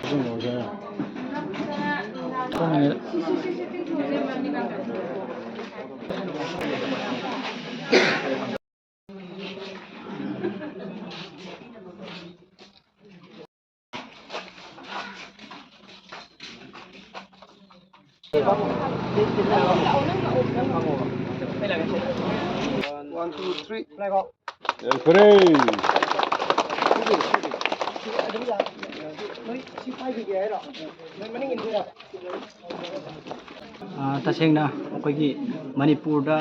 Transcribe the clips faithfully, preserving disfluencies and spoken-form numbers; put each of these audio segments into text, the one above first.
One, two, three. ꯌꯥꯏꯐꯔꯦ꯫ ꯑꯥ, ꯇꯁꯦꯡꯅ ꯑꯩꯈꯣꯏꯒꯤ ꯃꯅꯤꯄꯨꯔꯗ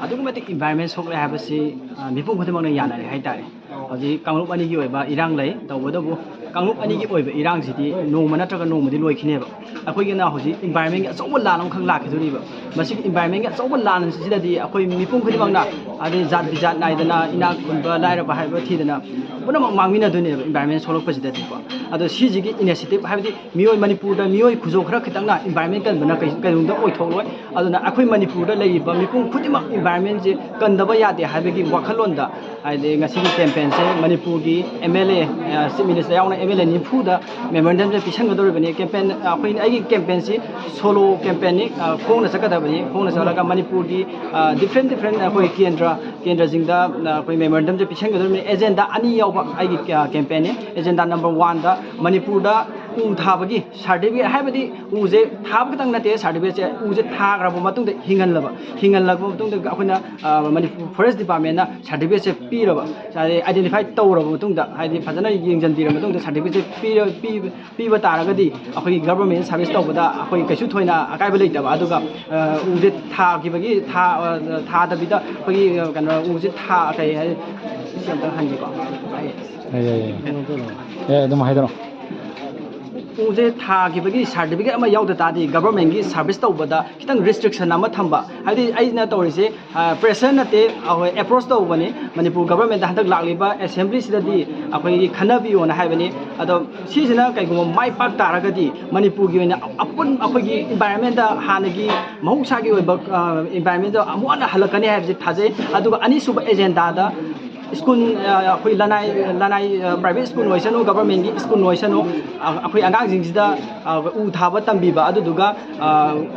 ꯑꯗꯨꯛꯀꯤ ꯃꯇꯤꯛ environment ꯁꯣꯛꯂꯦ ꯍꯥꯏꯕꯁꯤ, ꯑꯥ, ꯃꯤꯄꯨꯝ ꯈꯨꯗꯤꯡꯃꯛꯅ ꯌꯥꯅꯔꯦ ꯍꯥꯏꯇꯥꯔꯦ꯫ ꯍꯧꯖꯤꯛ ꯀꯥꯡꯂꯨꯞ ꯑꯅꯤꯒꯤ ꯑꯣꯏꯕ ꯏꯔꯥꯡ ꯂꯩ, ꯇꯧꯕꯇꯕꯨ ꯀꯥꯡꯂꯨꯞ ꯑꯅꯤꯒꯤ ꯑꯣꯏꯕ ꯏꯔꯥꯡꯁꯤꯗꯤ ꯅꯣꯡꯃ ꯅꯠꯇ꯭ꯔꯒ ꯅꯣꯡꯃꯗꯤ ꯂꯣꯏꯈꯤꯅꯦꯕ꯫ ꯑꯩꯈꯣꯏꯒꯤꯅ ꯍꯧꯖꯤꯛ environmentꯒꯤ ꯑꯆꯧꯕ ꯂꯥꯟ ꯑꯃꯈꯛ ꯂꯥꯛꯈꯤꯗꯣꯔꯤꯕ꯫ ꯃꯁꯤꯒꯤ environmentꯒꯤ ꯑꯆꯧꯕ ꯂꯥꯟ ꯑꯁꯤꯗꯗꯤ ꯑꯩꯈꯣꯏ ꯃꯤꯄꯨꯝ ꯈꯨꯗꯤꯡꯃꯛꯅ, ꯑꯗꯩ ꯖꯥꯠ ꯕꯤꯖꯥꯠ ꯅꯥꯏꯗꯅ, ꯏꯅꯥꯛ ꯈꯨꯟꯕ ꯂꯥꯏꯔꯕ ꯍꯥꯏꯕ ꯊꯤꯗꯅ, ꯄꯨꯝꯅꯃꯛ ꯃꯥꯡꯃꯤꯟꯅꯗꯣꯏꯅꯦꯕ environment ꯁꯣꯛꯂꯛꯄꯁꯤꯗꯗꯤꯀꯣ꯫ ꯑꯗꯣ ꯁꯤꯁꯤꯒꯤ initiative, ꯍꯥꯏꯕꯗꯤ ꯃꯤꯑꯣꯏ, ꯃꯅꯤꯄꯨꯔꯗ ꯃꯤꯑꯣꯏ ꯈꯨꯖꯣ ꯈꯔ ꯈꯤꯇꯪꯅ environment ꯀꯟꯕꯅ ꯀꯩ-, ꯀꯩꯗꯧꯅꯨꯡꯗ ꯑꯣꯏꯊꯣꯛꯂꯣꯏ꯫ ꯑꯗꯨꯅ ꯑꯩꯈꯣꯏ ꯃꯅꯤꯄꯨꯔꯗ ꯂꯩꯔꯤꯕ ꯃꯤꯄꯨꯝ ꯈꯨꯗꯤꯡꯃꯛ environmentꯁꯦ ꯀꯟꯗꯕ ꯌꯥꯗꯦ ꯍꯥꯏꯕꯒꯤ ꯋꯥꯈꯜꯂꯣꯟꯗ, ꯍꯥꯏꯗꯤ ꯉꯁꯤꯒꯤ campaignꯁꯦ ꯃꯅꯤꯄꯨꯔꯒꯤ MLA, ꯑ, Chief Minister ꯌꯥꯎꯅ MLA ꯅꯤꯐꯨꯗ memorandumꯁꯦ ꯄꯤꯁꯟꯒꯗꯧꯔꯤꯕꯅꯤ꯫ Campaign, ꯑ, ꯑꯩꯈꯣꯏ, ꯑꯩꯒꯤ campaignꯁꯤ solo campaignꯅꯤ, ꯑ, ꯈꯣꯡꯅ ꯆꯠꯀꯗꯕꯅꯤ꯫ ꯈꯣꯡꯅ ꯆꯠꯂꯒ ꯃꯅꯤꯄꯨꯔꯒꯤ, ꯑ, different different ꯑꯩꯈꯣꯏ ꯀꯦꯟꯗ꯭ꯔ, ꯀꯦꯟꯗ꯭ꯔꯁꯤꯡꯗ, ꯑ, ꯑꯩꯈꯣꯏ memorandumꯁꯦ ꯄꯤꯁꯟꯒꯗꯧꯔꯤꯕꯅꯤ꯫ Agenda ꯑꯅꯤ ꯌꯥꯎꯕ ꯑꯩꯒꯤ, ꯑ, campaignꯅꯤ꯫ Agenda number oneꯗ ꯃꯅꯤꯄꯨꯔꯗ ꯎ ꯊꯥꯕꯒꯤ certificate, ꯍꯥꯏꯕꯗꯤ ꯎꯁꯦ ꯊꯥꯕ ꯈꯛꯇꯪ ꯅꯠꯇꯦ, certificateꯁꯦ ꯎꯁꯦ ꯊꯥꯈ꯭ꯔꯕ ꯃꯇꯨꯡꯗ ꯍꯤꯡꯍꯜꯂꯕ, ꯍꯤꯡꯍꯜꯂꯕ ꯃꯇꯨꯡꯗ ꯑꯩꯈꯣꯏꯅ, ꯑ, ꯃꯅꯤꯄꯨꯔ Forest Departmentꯅ certificateꯁꯦ ꯄꯤꯔꯕ, ꯍꯥꯏꯗꯤ identify ꯇꯧꯔꯕ ꯃꯇꯨꯡꯗ, ꯍꯥꯏꯗꯤ ꯐꯖꯅ ꯌꯦꯡꯁꯤꯟꯕꯤꯔꯕ ꯃꯇꯨꯡꯗ certificateꯁꯦ ꯄꯤꯔ-, ꯄꯤ-, ꯄꯤꯕ ꯇꯥꯔꯒꯗꯤ ꯑꯩꯈꯣꯏꯒꯤ government service ꯇꯧꯕꯗ ꯑꯩꯈꯣꯏ ꯀꯩꯁꯨ ꯊꯣꯏꯅ ꯑꯀꯥꯏꯕ ꯂꯩꯇꯕ꯫ ꯑꯗꯨꯒ, ꯑ, ꯎꯁꯦ ꯊꯥꯈꯤꯕꯒꯤ ꯊꯥ-, ꯑ, ꯊꯥꯗꯕꯤꯗ ꯑꯩꯈꯣꯏꯒꯤ, ꯑ, ꯀꯩꯅꯣ, ꯎꯁꯦ ꯊꯥ-, ꯀꯩ ꯍꯥꯏ-, ꯁꯤ ꯑꯝꯇꯪ ꯍꯟꯒꯦꯀꯣ꯫ ꯌꯥꯏ, ꯌꯥꯏ, ꯌꯥꯏ꯫ ꯌꯥꯏ, ꯑꯗꯨꯝ ꯍꯥꯏꯗꯔꯛꯑꯣ꯫ ꯎꯁꯦ ꯊꯥꯈꯤꯕꯒꯤ certificate ꯑꯃ ꯌꯥꯎꯗ ꯇꯥꯔꯗꯤ governmentꯀꯤ service ꯇꯧꯕꯗ ꯈꯤꯇꯪ restriction ꯑꯃ ꯊꯝꯕ꯫ ꯍꯥꯏꯗꯤ ꯑꯩꯅ ꯇꯧꯔꯤꯁꯦ, ꯑ, pressure ꯅꯠꯇꯦ, ꯑꯩꯈꯣꯏ approach ꯇꯧꯕꯅꯤ꯫ ꯃꯅꯤꯄꯨꯔ governmentꯇ ꯍꯟꯗꯛ ꯂꯥꯛꯂꯤꯕ assemblyꯁꯤꯗꯗꯤ ꯑꯩꯈꯣꯏꯒꯤ ꯈꯟꯅꯕꯤꯌꯣꯅ ꯍꯥꯏꯕꯅꯤ꯫ ꯑꯗꯣ ꯁꯤꯁꯤꯅ ꯀꯩꯒꯨꯝꯕ ꯃꯥꯏ ꯄꯥꯛ ꯇꯥꯔꯒꯗꯤ ꯃꯅꯤꯄꯨꯔꯒꯤ ꯑꯣꯏꯅ ꯑꯄꯨꯟ-, ꯑꯩꯈꯣꯏꯒꯤ environmentꯇ ꯍꯥꯟꯅꯒꯤ ꯃꯍꯧꯁꯥꯒꯤ ꯑꯣꯏꯕ, ꯑ, environmentꯇ ꯑꯃꯨꯛ ꯍꯟꯅ ꯍꯜꯂꯛꯀꯅꯤ ꯍꯥꯏꯕꯁꯤ ꯊꯥꯖꯩ꯫ ꯑꯗꯨꯒ ꯑꯅꯤꯁꯨꯕ agendaꯗ ꯁ꯭ꯀꯨꯜ, ꯑ, ꯑꯩꯈꯣꯏ ꯂꯅꯥꯏ, ꯂꯅꯥꯏ, ꯑ, ꯄ꯭ꯔꯥꯏꯚꯦꯠ ꯁ꯭ꯀꯨꯜ ꯑꯣꯏꯁꯅꯨ, ꯒꯚꯔꯟꯃꯦꯟꯒꯤ ꯁ꯭ꯀꯨꯜ ꯑꯣꯏꯁꯅꯨ, ꯑ, ꯑꯩꯈꯣꯏ ꯑꯉꯥꯡꯁꯤꯡꯁꯤꯗ, ꯑ, ꯎ ꯊꯥꯕ ꯇꯝꯕꯤꯕ, ꯑꯗꯨꯗꯨꯒ, ꯑ,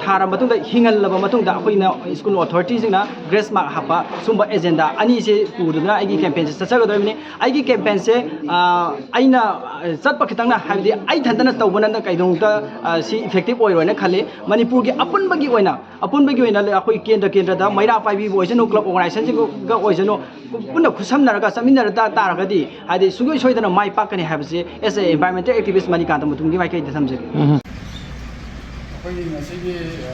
ꯊꯥꯔ ꯃꯇꯨꯡꯗ ꯍꯤꯡꯍꯜꯂꯕ ꯃꯇꯨꯡꯗ ꯑꯩꯈꯣꯏꯅ ꯁ꯭ꯀꯨꯜ ꯑꯣꯊꯣꯔꯤꯇꯤꯁꯤꯡꯅ ꯒ꯭ꯔꯦꯁ ꯃꯥꯔꯛ ꯍꯥꯞꯄ, ꯁꯨꯝꯕ ꯑꯦꯖꯦꯟꯗꯥ ꯑꯅꯤꯁꯦ ꯄꯨꯗꯨꯅ ꯑꯩꯒꯤ ꯀꯦꯝꯄꯦꯟꯁꯦ ꯆꯠꯆꯒꯗꯧꯔꯤꯕꯅꯤ꯫ ꯑꯩꯒꯤ ꯀꯦꯝꯄꯦꯟꯁꯦ, ꯑ, ꯑꯩꯅ, ꯑ, ꯆꯠꯄ ꯈꯤꯇꯪꯅ, ꯍꯥꯏꯕꯗꯤ ꯑꯩ ꯏꯊꯟꯇꯅ ꯇꯧꯕꯅ ꯀꯩꯗꯧꯅꯨꯡꯗ, ꯑ, ꯁꯤ ꯏꯐꯦꯛꯇꯤꯞ ꯑꯣꯏꯔꯣꯏꯅ ꯈꯜꯂꯤ꯫ ꯃꯅꯤꯄꯨꯔꯒꯤ ꯑꯄꯨꯟꯕꯒꯤ ꯑꯣꯏꯅ, ꯑꯄꯨꯟꯕꯒꯤ ꯑꯣꯏꯅ ꯑꯩꯈꯣꯏ ꯀꯦꯟꯗ꯭ꯔ ꯀꯦꯟꯗ꯭ꯔꯗ ꯃꯩꯔꯥ ꯄꯥꯏꯕꯤꯕ ꯑꯣꯏꯁꯅꯨ, ꯀ꯭ꯂꯕ ꯑꯣꯔꯒꯅꯥꯏꯖꯦꯁꯟꯁꯤꯡꯒ ꯑꯣꯏꯁꯅꯨ, ꯄꯨꯟꯅ ꯈꯨꯠꯁꯝꯅꯔꯒ ꯆꯠꯃꯤꯟꯅꯔ ꯇꯥ-, ꯇꯥꯔꯒꯗꯤ, ꯍꯥꯏꯗꯤ, ꯁꯨꯡꯁꯣꯏ ꯁꯣꯏꯗꯅ ꯃꯥꯏ ꯄꯥꯛꯀꯅꯤ ꯍꯥꯏꯕꯁꯤ, as a environmental activist Manikanta ꯃꯨꯇꯨꯝꯒꯤ ꯃꯥꯏꯀꯩꯗ ꯊꯝꯖꯒꯦ꯫ ꯑꯩꯈꯣꯏꯒꯤ ꯉꯁꯤꯒꯤ, ꯑ,